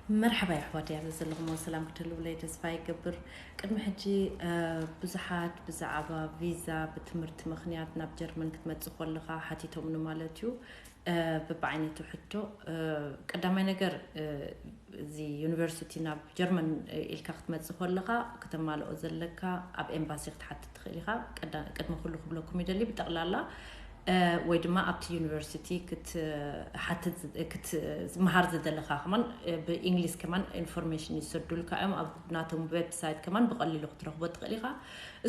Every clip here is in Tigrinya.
መርሓባ የሕዋት፣ ያበ ዘለኹም ሰላም ክትህልውለይ ተስፋ ይገብር። ቅድሚ ሕጂ ብዙሓት ብዛዕባ ቪዛ ብትምህርቲ ምኽንያት ናብ ጀርመን ክትመጽእ ከለኻ ሓቲቶምኒ ማለት እዩ። በብዓይነቱ ሕቶ፣ ቀዳማይ ነገር፣ እዚ ዩኒቨርሲቲ ናብ ጀርመን ኢልካ ክትመጽእ ከለኻ ከተማልኦ ዘለካ፣ ኣብ ኤምባሲ ክትሓትት ትኽእል ኢኻ። ቅድሚ ኩሉ ክብለኩም ይደሊ፣ ብጠቕላላ ወይ ድማ ኣብቲ ዩኒቨርሲቲ ክትሓትት ክትምሃር ዝደለኻ ከማን ብእንግሊዝ ከማን ኢንፎርሜሽን ይሰዱልካ እዮም። ኣብ ናቶም ዌብሳይት ከማን ብቐሊሉ ክትረኽቦ ትኽእል ኢኻ።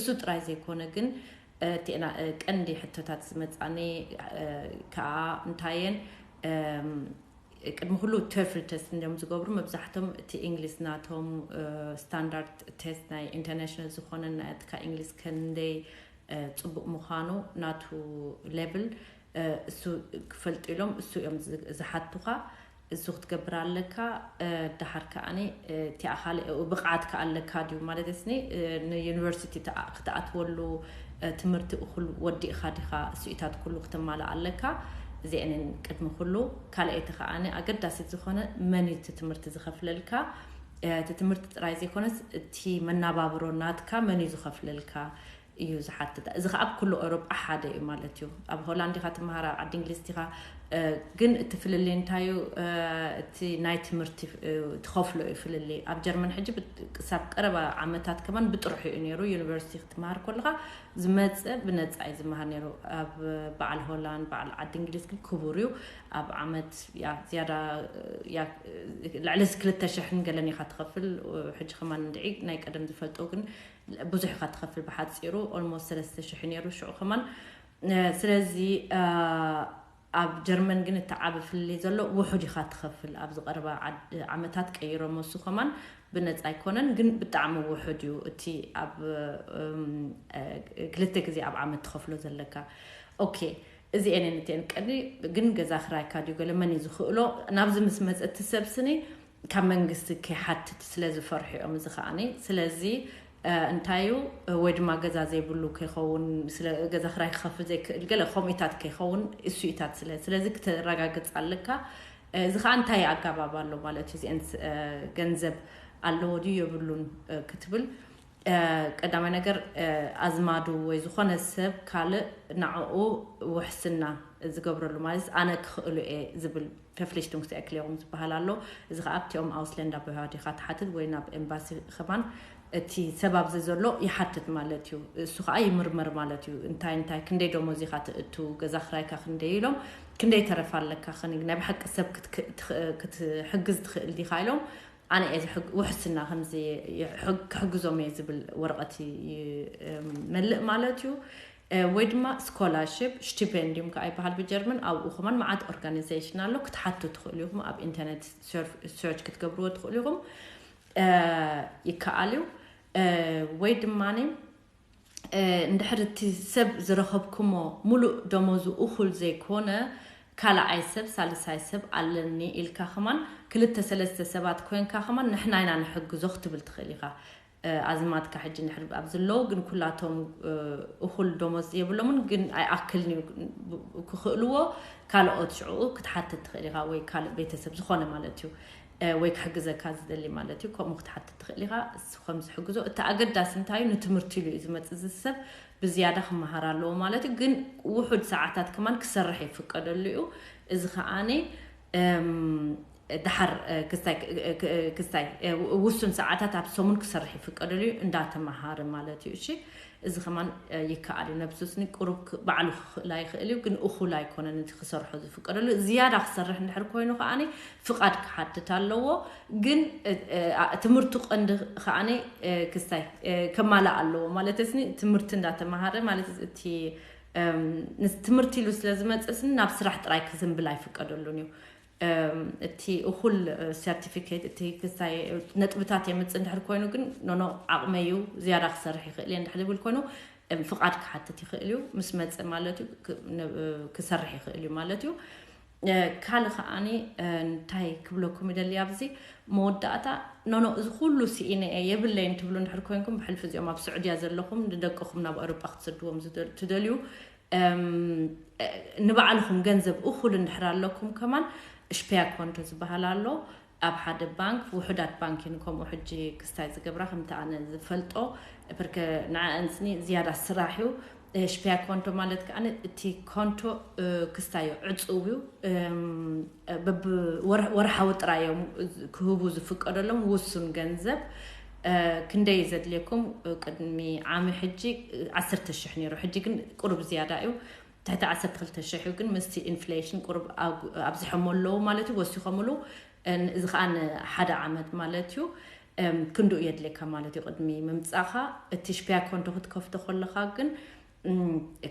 እሱ ጥራይ ዘይኮነ ግን እቲ ቀንዲ ሕቶታት ዝመጻኒ ከዓ እንታየን፣ ቅድሚ ኩሉ ቶፍል ቴስት እንዲም ዝገብሩ። መብዛሕቶም እቲ እንግሊዝ ናቶም ስታንዳርድ ቴስት ናይ ኢንተርናሽናል ዝኾነ ናትካ እንግሊዝ ከንደይ ጽቡቕ ምዃኑ ናቱ ሌቭል እሱ ክፈልጡ ኢሎም እሱ እዮም ዝሓቱኻ። እሱ ክትገብር ኣለካ። ደሓር ከዓኒ እቲኣ ካልእ ብቕዓትካ ኣለካ ድዩ ማለት ስኒ ንዩኒቨርሲቲ ክትኣትወሉ ትምህርቲ እኹል ወዲእኻ ዲኻ? እሱኢታት ኩሉ ክትማልእ ኣለካ። እዚአንን ቅድሚ ኩሉ ካልአይቲ ከዓኒ ኣገዳሲት ዝኾነ መን እዩ እቲ ትምህርቲ ዝኸፍለልካ? እቲ ትምህርቲ ጥራይ ዘይኮነስ እቲ መናባብሮ ናትካ መን እዩ ዝኸፍለልካ እዩ ዝሓትት። እዚ ከዓ ኣብ ኩሉ ኤውሮጳ ሓደ እዩ ማለት እዩ። ኣብ ሆላንድ ኢኻ ትመሃር፣ ኣብ ዓዲ እንግሊዝ ኢኻ፣ ግን እቲ ፍልልይ እንታይ እዩ? እቲ ናይ ትምህርቲ ትኸፍሎ እዩ ፍልልይ። ኣብ ጀርመን ሕጂ ክሳብ ቀረባ ዓመታት ከማን ብጥርሑ እዩ ነይሩ። ዩኒቨርሲቲ ክትመሃር ከለኻ ዝመፀ ብነፃ እዩ ዝመሃር ነይሩ። ኣብ በዓል ሆላንድ፣ በዓል ዓዲ እንግሊዝ ግን ክቡር እዩ። ኣብ ዓመት ዝያዳ ልዕሊ ክልተ ሽሕን ገለን ኢኻ ትኸፍል። ሕጂ ከማን እንድዒ ናይ ቀደም ዝፈልጦ ግን ብዙሕ ኢኻ ትኸፍል። ብሓፂሩ ኦልሞስት ሰለስተ ሽሕ ነይሩ ሽዑ ከማን። ስለዚ ኣብ ጀርመን ግን እቲ ዓቢ ፍልልይ ዘሎ ውሑድ ኢኻ ትኸፍል። ኣብዚ ቀረባ ዓመታት ቀይሮሞ እሱ ከማን ብነፃ ኣይኮነን፣ ግን ብጣዕሚ ውሑድ እዩ እቲ ኣብ ክልተ ግዜ ኣብ ዓመት ትኸፍሎ ዘለካ። ኦኬ፣ እዚአን እየን እቲአን ቀንዲ። ግን ገዛ ክራይካ ድዩ ገለ መን እዩ ዝኽእሎ? ናብዚ ምስ መፀ እቲ ሰብ ስኒ ካብ መንግስቲ ከይሓትት ስለ ዝፈርሑ እዮም። እዚ ከዓኒ ስለዚ እንታይ እዩ ወይ ድማ ገዛ ዘይብሉ ከይኸውን፣ ስለ ገዛ ክራይ ክኸፍል ዘይክእል ገለ ከምኡታት ከይኸውን እሱኢታት ስለ ስለዚ ክተረጋግፅ ኣለካ። እዚ ከዓ እንታይ ኣጋባብ ኣሎ ማለት እዩ? እዚአን ገንዘብ ኣለዎ ድዩ የብሉን ክትብል ቀዳማይ ነገር ኣዝማዱ ወይ ዝኾነ ሰብ ካልእ ንዕኡ ውሕስና ዝገብረሉ ማለት ኣነ ክኽእሉ እየ ዝብል verpflichtungserklärung ዝበሃል ኣሎ። እዚ ከዓ ኣብቲኦም ኣውስለንዳ ብሃዲኻ ትሓትት ወይ ናብ ኤምባሲ ከማን እቲ ሰብ ኣብዚ ዘሎ ይሓትት ማለት እዩ። እሱ ከዓ ይምርመር ማለት እዩ። እንታይ እንታይ ክንደይ ደሞዝ ኢኻ ትእቱ፣ ገዛ ክራይካ ክንደይ ኢሎም፣ ክንደይ ተረፍ ኣለካ፣ ከኒ ናይ ብሓቂ ሰብ ክትሕግዝ ትኽእል ዲኻ ኢሎም ኣነ እየ ውሕስና ከምዚ ክሕግዞም እየ ዝብል ወረቐት ይመልእ ማለት እዩ። ወይ ድማ ስኮላርሽፕ ስቲፔንዲዩም ከዓ ይበሃል ብጀርመን። ኣብኡ ከማን መዓት ኦርጋናይዜሽን ኣሎ፣ ክትሓቱ ትኽእሉ ኢኹም። ኣብ ኢንተርነት ሰርች ክትገብርዎ ትኽእሉ ኢኹም። ይከኣል እዩ። ወይ ድማ እንድሕር እቲ ሰብ ዝረኸብኩሞ ሙሉእ ደሞዙ እኹል ዘይኮነ ካልኣይ ሰብ ሳልሳይ ሰብ ኣለኒ ኢልካ ከማን ክልተ ሰለስተ ሰባት ኮይንካ ከማን ንሕና ኢና ንሕግዞ ክትብል ትኽእል ኢኻ። ኣዝማድካ ሕጂ ንሕር ኣብ ዘለዉ ግን ኩላቶም እኹል ደሞዝ የብሎምን፣ ግን ኣይኣክልን እዩ። ክኽእልዎ ካልኦት ሽዕኡ ክትሓትት ትኽእል ኢኻ፣ ወይ ካልእ ቤተሰብ ዝኾነ ማለት እዩ፣ ወይ ክሕግዘካ ዝደሊ ማለት እዩ። ከምኡ ክትሓትት ትኽእል ኢኻ። እሱ ከም ዝሕግዞ እቲ ኣገዳሲ እንታይ እዩ? ንትምህርቲ ኢሉ እዩ ዝመጽእ። እዚ ሰብ ብዝያዳ ክመሃር ኣለዎ ማለት እዩ። ግን ውሑድ ሰዓታት ከማን ክሰርሕ ይፍቀደሉ እዩ። እዚ ከዓኒ ደሓር ክስታይ ክስታይ ውሱን ሰዓታት ኣብ ሰሙን ክሰርሕ ይፍቀደሉ እዩ እንዳተመሃረ ማለት እዩ። እሺ፣ እዚ ከማን ይከኣል እዩ። ነብሱ ስኒ ቁሩብ ባዕሉ ክኽእላ ይኽእል እዩ፣ ግን እኹል ኣይኮነን እቲ ክሰርሖ ዝፍቀደሉ። ዝያዳ ክሰርሕ እንድሕር ኮይኑ ከዓኒ ፍቓድ ክሓትት ኣለዎ። ግን ትምህርቱ ቀንዲ ከዓኒ ክስታይ ከማላእ ኣለዎ ማለት ስኒ ትምህርቲ እንዳተመሃረ ማለት እቲ ትምህርቲ ኢሉ ስለ ዝመፅእ ስኒ ናብ ስራሕ ጥራይ ክዝንብል ኣይፍቀደሉን እዩ። እቲ እኹል ሰርቲፊኬት እቲ ክስታይ ነጥብታት የምፅእ እንድሕር ኮይኑ ግን ኖኖ ዓቕመይ እዩ ዝያዳ ክሰርሕ ይኽእል እየ እንድሕር ዝብል ኮይኑ ፍቓድ ክሓትት ይኽእል እዩ። ምስ መፀ ማለት እዩ ክሰርሕ ይኽእል እዩ ማለት እዩ። ካልእ ከዓኒ እንታይ ክብለኩም ይደሊ ኣብዚ መወዳእታ፣ ኖኖ እዚ ኩሉ ስኢነ እየ የብለይን ትብሉ እንድሕር ኮይንኩም፣ ብሕልፊ እዚኦም ኣብ ስዑድያ ዘለኹም ንደቅኹም ናብ ኣውሮጳ ክትሰድዎም ትደልዩ፣ ንባዕልኹም ገንዘብ እኹል እንድሕር ኣለኩም ከማን ሽፔያ ኮንቶ ዝበሃል ኣሎ። ኣብ ሓደ ባንክ፣ ውሑዳት ባንክ እየን ከምኡ ሕጂ ክስታይ ዝገብራ፣ ከምቲ ኣነ ዝፈልጦ። ብርከ ንዐኣንስኒ ዝያዳ ስራሕ እዩ። ሽፒያ ኮንቶ ማለት ከዓ እቲ ኮንቶ ክስታዮ ዕፁው እዩ። በብወርሓዊ ጥራይ እዮም ክህቡ ዝፍቀደሎም ውሱን ገንዘብ። ክንደይ ዘድልየኩም? ቅድሚ ዓሚ ሕጂ ዓሰርተ ሽሕ ነይሩ፣ ሕጂ ግን ቁሩብ ዝያዳ እዩ። ትሕቲ ዓሰርተ ክልተ ሽሕ እዩ፣ ግን ምስቲ ኢንፍሌሽን ቁሩብ ኣብዚሖሞ ኣለዉ ማለት እዩ፣ ወሲኾምሉ። እዚ ከዓ ንሓደ ዓመት ማለት እዩ። ክንድኡ የድልየካ ማለት እዩ። ቅድሚ ምምፃኻ እቲ ሽፒያ ኮንቶ ክትከፍቶ ከለኻ ግን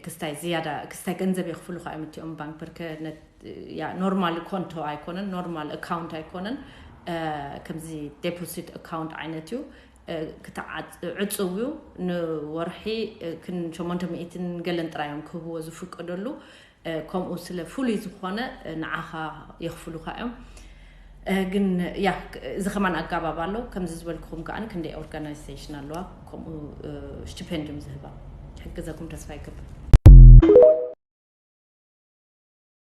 ክስታይ ዝያዳ ክስታይ ገንዘብ የኽፍሉኻ እዮም እቲኦም ባንክ። ብርከ ኖርማል ኮንቶ ኣይኮነን፣ ኖርማል ኣካውንት ኣይኮነን። ከምዚ ዴፖሲት ኣካውንት ዓይነት እዩ። ዕፅው እዩ። ንወርሒ ክን ሸሞንተ ሚእትን ገለን ጥራይ እዮም ክህብዎ ዝፍቀደሉ። ከምኡ ስለ ፍሉይ ዝኾነ ንዓኻ የኽፍሉኻ እዮም። ግን ያ እዚ ከማን ኣጋባብ ኣሎ። ከምዚ ዝበልክኹም ከዓ ክንደይ ኦርጋናይዜሽን ኣለዋ ከምኡ ስቲፔንዲም ዝህባ። ሕግዘኩም ተስፋ ይገብር።